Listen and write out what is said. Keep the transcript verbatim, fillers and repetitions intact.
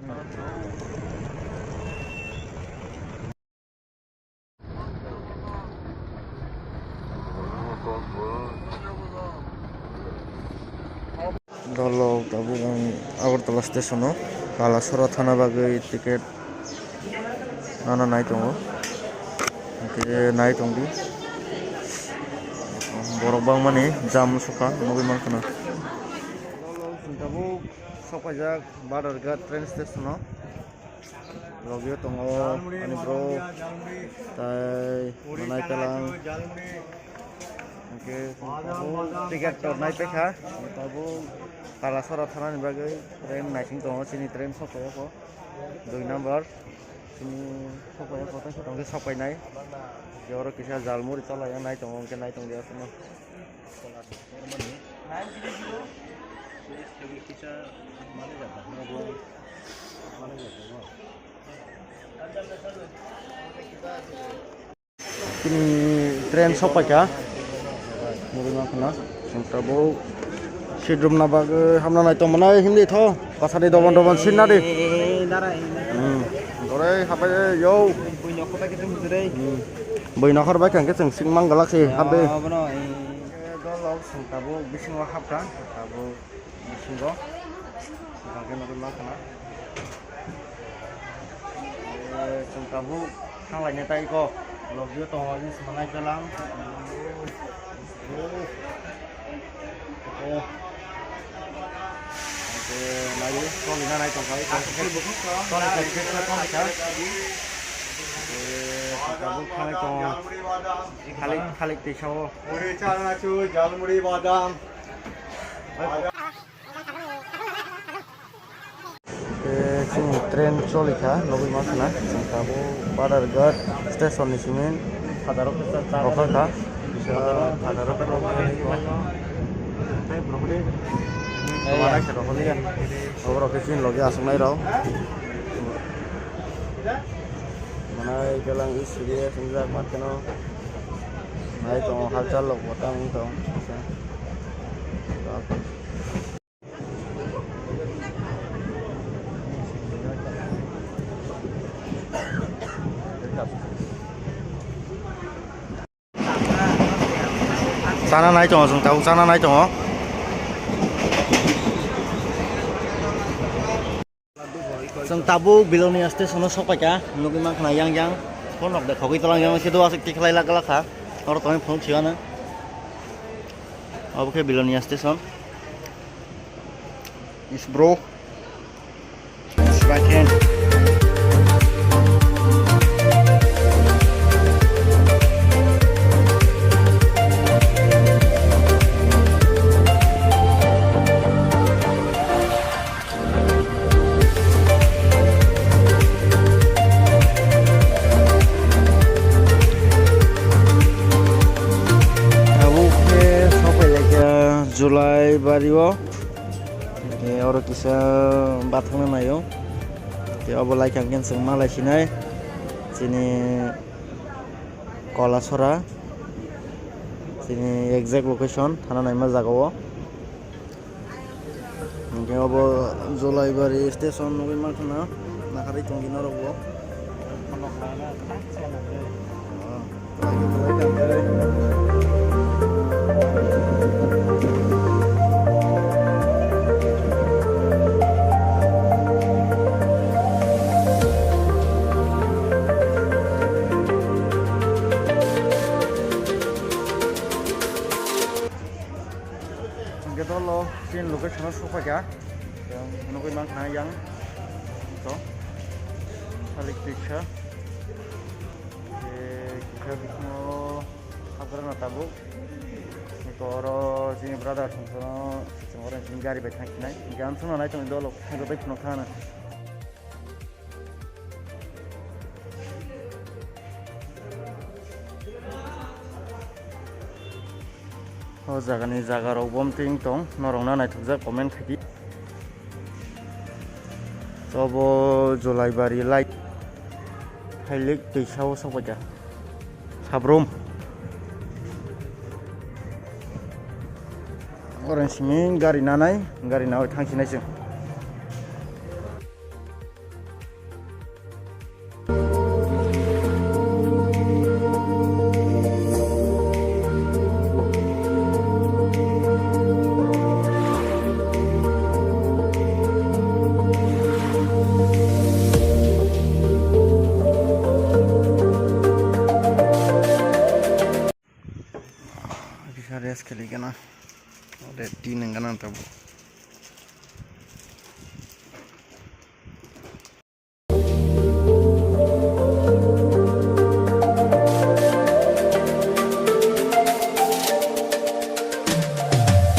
Dolo tabuk ang Agartala station o Kalasora thana bagwi ticket nana nai tongo. Hwnkhe nai tongdi. Borok bangmani jam sukha nugwi mankha na. Dolo chwng tabuk sokpaijak Badharghat train station o. Logio tongo ani bro tai manai kalang. Hwnkhe tabuk ticket tor nai paikha. Tabuk Kalasora thanani bagwi train naising tongo, chini train sokpaiya kho dui number. Chini sokpaiya kho, tei sokpaiya kho, tei sokpainai. Oro kisa jalmuri chalaiya nai tongo, hwnkhe nai tongdi aswkno. Chini train sokpaikha. Nugwi mankha na. Chwng tabuk seat romna bagwi hamna nai tongmani hindi tho. Kasari dobon dobon seat nadi. Hmm. Borai habai yo. Hmm. Bui nokhor bai khe chwng sing mang galak se habai. Dol rok chwng tabuk bisingo hapkha. Tabuk bisingo. Hwnkhe nugwi mankha na. Eh, chwng tabuk thanglaina tai kho. Logio tongo, ani swmana galang. Oh. Hwnkhe nai, tongwi na nai tongkha. Tongwi kha, tongwi kha. Eh, chwng tabuk thangwi tongo. Khalik, khalik twi sao. Muri chana chu, jalmuri badam. Tei chini train choli kha, nugwi mankha na, chwng tabuk Badharghat station ni simi rokha kha. Kisa Badharghat rok oborok khe chini logi achuknai rok. Manai galang serious wngjak ma kheno. Nai tongo halchal rok bo tamo wng tong. Chana nai tongo, chwng tabuk chana nai tongo. Chwng tabuk Belonia station o sokpaikha, nugwi mankha na yang yang. Phone rok de khogwi tolang yang se do aswk tikhlai lak lak kha. Oro tongwi phone thiyo ano. Obo khe Belonia station. Is bro. Is right hand. Tabuk khe sokpailaikha Julai bari o. Hwnkhe oro kisa bathangna naio. Tei obo laikha hwnkhe chwng malai sinai chini Kolasora, chini exact location thana naima jaga o. Hwnkhe obo Jolaibari station nugwi mankha na, naharwi tongdi norok bo. Hwnkhe dolo chini location o sokphaikha. Nugwi mankha yang to salik tiksa. Kisa bisingo habrana tabuk. Niko oro chini brother songsono chwng oro chini gari bai thangsinai. Hwnkhe ang chwngno nai tongwi dolo thangwi bai phunuk thangna. O jagani jaga rok bomtwi wng tong, norok na naithokjak comment khaidi. Obo Jolaibari light hailik twisa o sokbaikha sabrum. Oro simi gari nanai, gari nawi thangsinai chwng. Yes, kheli gana. Ode tin gana tabuk.